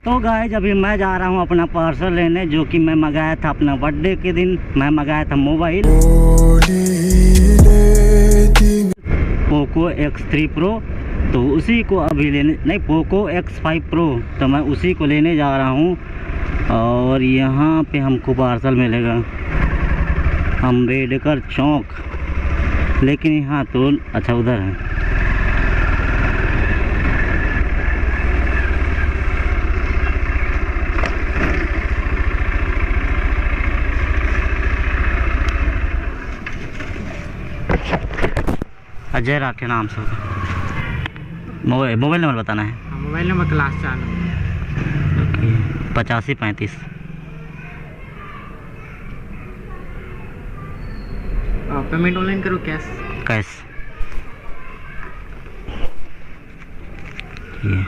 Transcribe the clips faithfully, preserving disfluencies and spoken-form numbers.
तो गाइज, अभी मैं जा रहा हूँ अपना पार्सल लेने, जो कि मैं मंगाया था अपना बर्थडे के दिन। मैं मंगाया था mobile Poco x three Prof, तो उसी को अभी लेने, नहीं, पोको एक्स फाइव प्रो, तो मैं उसी को लेने जा रहा हूँ। और यहाँ पे हमको पार्सल मिलेगा अम्बेडकर चौक, लेकिन यहाँ तो, अच्छा, उधर है। अजय राठे नाम से होगा। मोबाइल, मोबाइल नंबर बताना है। हाँ, मोबाइल नंबर क्लास चार नंबर। ओके, पचासी पैंतीस। पेमेंट ऑनलाइन करो, कैश? कैश। ये।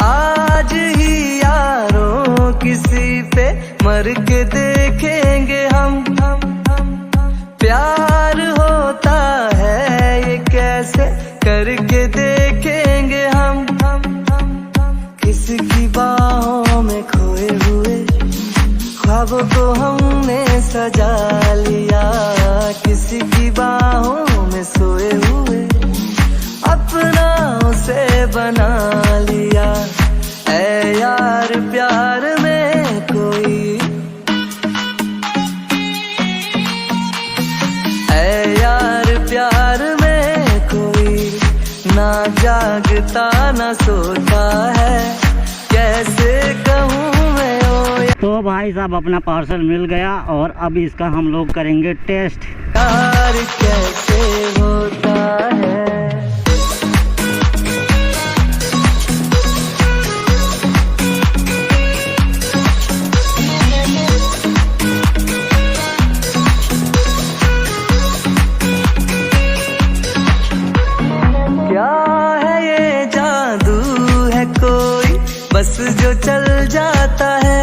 आज ही यारों किसी पे मर के देखेंगे हम, हम, हम, हम। प्यार होता है ये कैसे, करके देखेंगे हम, हम, हम, हम। किसी की बाहों में खोए हुए ख्वाबों को हमने सजा लिया, किसी की बाहों में सोए हुए अपना उसे बना लिया। ऐ यार प्यार में कोई, ऐ यार प्यार में कोई ना जागता ना सोता है, कैसे कहूँ मैं ओ यार। तो भाई साहब, अपना पार्सल मिल गया और अब इसका हम लोग करेंगे टेस्ट। प्यार कैसे होता है। क्या है ये जादू है कोई, बस जो चल जाता है।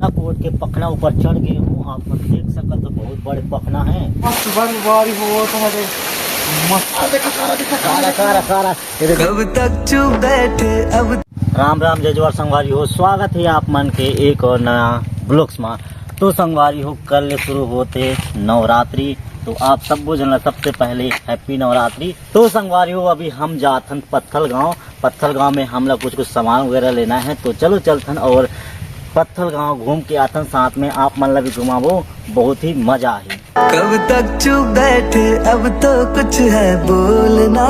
पखना कोट के पखना ऊपर चढ़ गए हूँ। आप मन देख सकत हो, बहुत बड़े पखना है। मस्त संगवारी हो तो हरे मस्त। कारा, कारा, कारा, कारा। ये देखो। कब तक चुप बैठे अब। राम राम जय जोहार संगवारी हो, स्वागत है आप मन के एक और नया ब्लॉग्स में। तो संगवारी हो, कल ले शुरू होते नवरात्रि, तो आप सबो झन ला सबसे पहले हैप्पी नवरात्रि। तो संगवारी हो, अभी हम जाथन पत्थल गांव। पत्थल गांव में हमला कुछ कुछ सामान वगैरह लेना है, तो चलो चलथन और पत्थल गांव घूम के आथन, साथ में आप मन ला भी घुमाबो, बहुत ही मजा आही। कब तक चुप बैठे, अब तो कुछ है बोलना,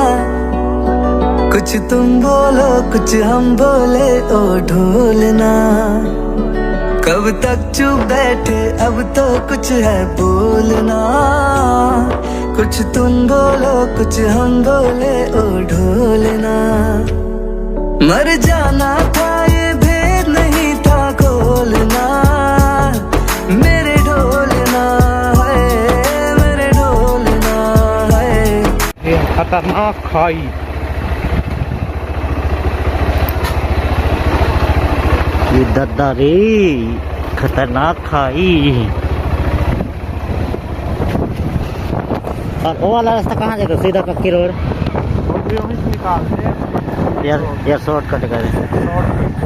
कुछ तुम बोलो, कुछ हम बोले, ओ ढोलना। कब तक चुप बैठे, अब तो कुछ है बोलना, कुछ तुम बोलो, कुछ हम बोले, ओ ढोलना। मर जाना था, ये भेद नहीं था खोलना, मेरे ढोलना है, मेरे ढोलना है। ये खतरनाक खाई। ये दद्दा रे, खतरनाक खाई। और वो वाला रास्ता कहाँ जाता? सीधा कक्की रोड। वो भी वहीं से निकालते हैं। यार, यार, शॉर्टकट करे। शॉर्टकट।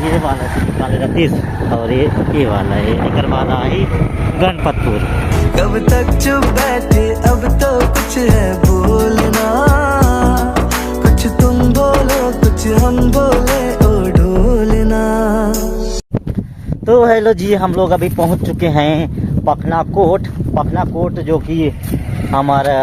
ये वाला से निकालेगा तीस और ये, ये वाला है, एकर बाद आई गणपतपुर। कब तक चुप बैठे, अब तो कुछ है बोलना, कुछ तुम बोलो, कुछ हम बोले, ओ ढोलना। तो हेलो जी, हम लोग अभी पहुंच चुके हैं पखना कोट। पखना कोट जो कि हमारा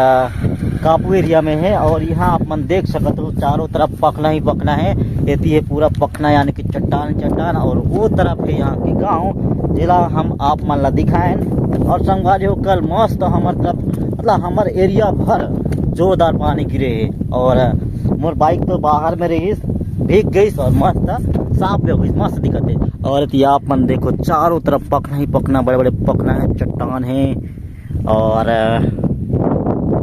कापू एरिया में है, और यहाँ आप मन देख सकत हो, चारों तरफ पखना ही पखना है। एती है पूरा पखना, यानी कि चट्टान ही चट्टान, और वो तरफ है यहाँ के गांव, जेला हम आप मन ला दिखाएन। और संगवारी हो, कल मस्त हमर तरफ, मतलब हमर एरिया भर जोरदार पानी गिरे है, और मोर बाइक तो बाहर में रहिस, भीग गइस और मस्त साफ भी हो गइस, मस्त दिखत है। और एती आप मन देखो, चारों तरफ पखना ही पखना, बड़े-बड़े पखना है, चट्टान है और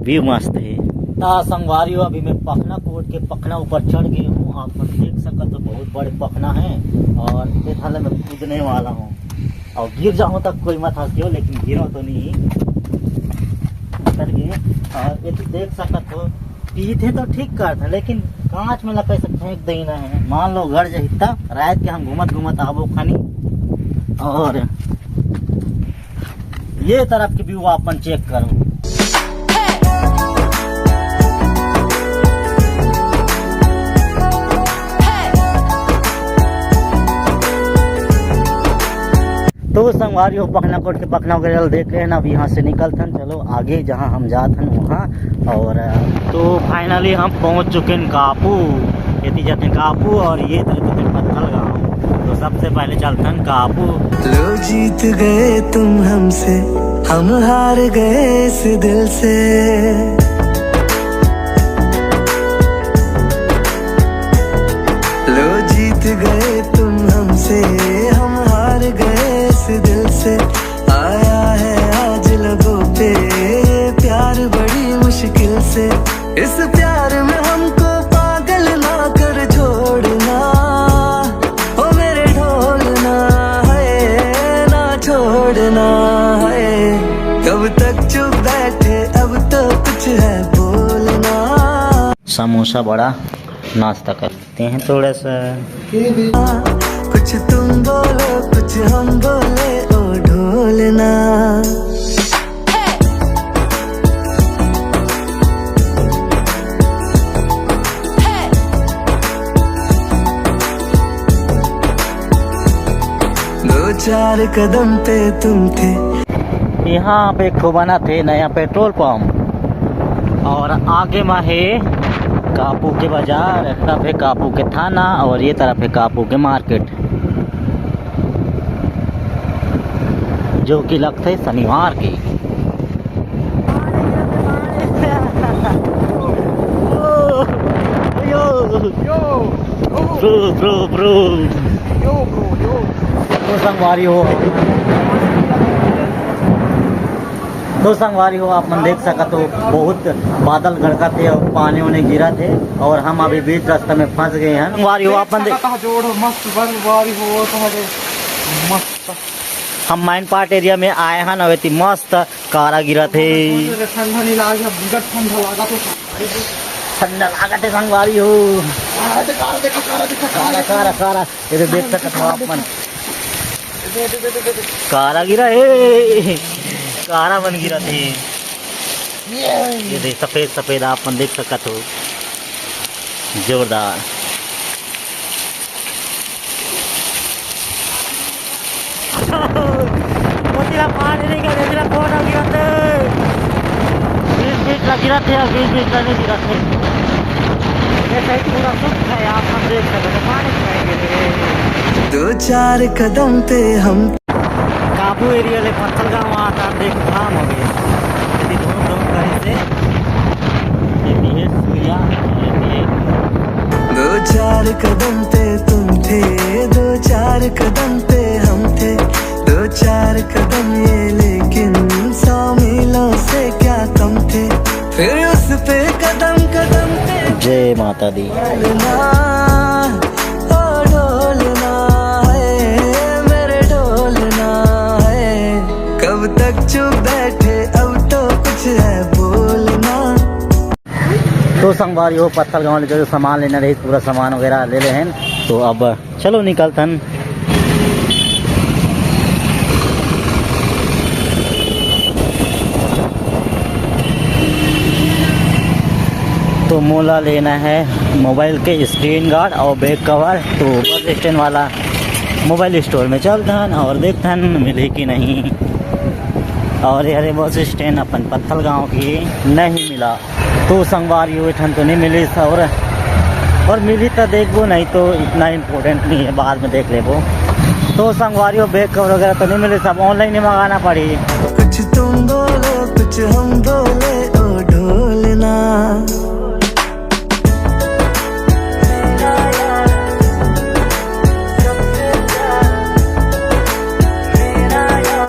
व्यू मस्त है। ता संगवारी हो, अभी मैं पखना कोट के पखना ऊपर चढ़ गए हूँ। आप मन देख सकत हो, बहुत बड़े पखना है और ये थाले मैं कूदने वाला हूँ और गिर जाऊँ तक कोई मत हंसियो, लेकिन गिरो तो नहीं। और ये तो देख सकत हो, पीथे तो ठीक करथे, लेकिन कांच में ला कैसे फेंक देना है। मान लो गड़ जही त रात के हम घूमत घूमत आबो खानी, और ये तरफ के व्यू अपन चेक करो। तो संगवारी हो, पखना कोट के पखना वगैरह देख रहे हैं ना, अब यहाँ से निकलथन। चलो आगे जहाँ हम जात हन वहाँ। और, अ, तो finally हम पहुँच चुके हैं कापू। एती जाते हैं कापू और ये तरफ जाते हैं पत्थल गाँव। तो सबसे पहले चलथन कापू। लो जीत गए तुम हमसे, हम हार गए इस दिल से। लो जीत गए तुम हमसे, हम हार गए इस दिल से। आया है आज लबों पे ये प्यार बड़ी मुश्किल से। इस प्यार में हमको पागल ना कर छोड़ना, ओ मेरे ढोलना है, ना छोड़ना है। कब तक चुप बैठे, अब तो कुछ है बोलना। समोसा बड़ा नाश्ता कर लेते हैं थोड़ा सा। कुछ तुम बोलो, कुछ हम बोले, ओ ढोलना। दो चार कदम पे तुम थे। यहाँ पे एक ठो बना थे नया पेट्रोल पंप, और आगे में है कापू के बाजार, एक तरफ है कापू के थाना और ये तरफ है कापू के मार्केट, जो कि लगथे शनिवार के। Bro, bro, bro। तो संगवारी हो, तो संगवारी हो, आप मन देख सकत हो, बहुत बादल गड़कत हे और पानी उनी गिरत हे और हम अभी बीच रास्ता में फंस गए हैं। संगवारी हो, आप मन देख सकत हो, जोड़ मस्त बर्फबारी होत हे, मस्त। हम माइन पार्ट एरिया में आए हन, अउ एती मस्त कारा गिरत हे। ठंडा नहीं लागे, बिकट ठंडा लागत हे। ठंडा लागत हे संगवारी हो। कारा देखो, कारा देखो, कारा, कारा, कारा। ये तो देख सकत हो आप मन। कारा गिरा हे, कारा मन गिरत हे। ये देख, सफेद सफेद आप मन देख सकत हो, जोरदार। मोतीला पानी नहीं गिरे, मोतीला कौन हो गिरत हे? बीच बीच ला गिरत हे, बीच बीच ला नहीं गिरत हे। ये सही पूरा सूख है, आप सब देख सकते हो, पानी नहीं गिरे। दो चार कदम पे हम काबू एरिया ले पत्थलगांव आता, देख घाम हो गया। यदि धूम धूम करी से, ये भी है सूर्या, ये भी है। दो चार कदम पे तुम थे, दो चार कदम पे हम थे, दो चार कदम ये लेकिन सौ मीलों से क्या कम थे। फिर उस पे कदम कदम पे जय माता दी। डोलना, ओ डोलना है, मेरे डोलना है। कब तक चुप बैठे, अब तो कुछ है बोलना। तो संगवारी हो, पत्थलगांव ले जो सामान लेना रही, पूरा सामान वगैरह ले ले हैं। तो अब चलो निकलथन। तो मोला लेना है मोबाइल के स्क्रीन गार्ड और बैक कवर। तो बस स्टैंड वाला मोबाइल स्टोर में चलथन और देखथन मिली कि नहीं। और ये हरे बस स्टैंड अपन पत्थलगांव की नहीं मिला। तो संगवारी हो, ए ठन तो नहीं मिलिस, और, और मिली तो देखबो, नहीं तो इतना इम्पोर्टेंट नहीं है, बाद में देख लेबो। तो संगवारी हो, बैक कवर वगैरह तो नहीं मिलिस, अब ऑनलाइन ही मंगाना पड़ी। कुछ तुम बोलो, कुछ हम बोले,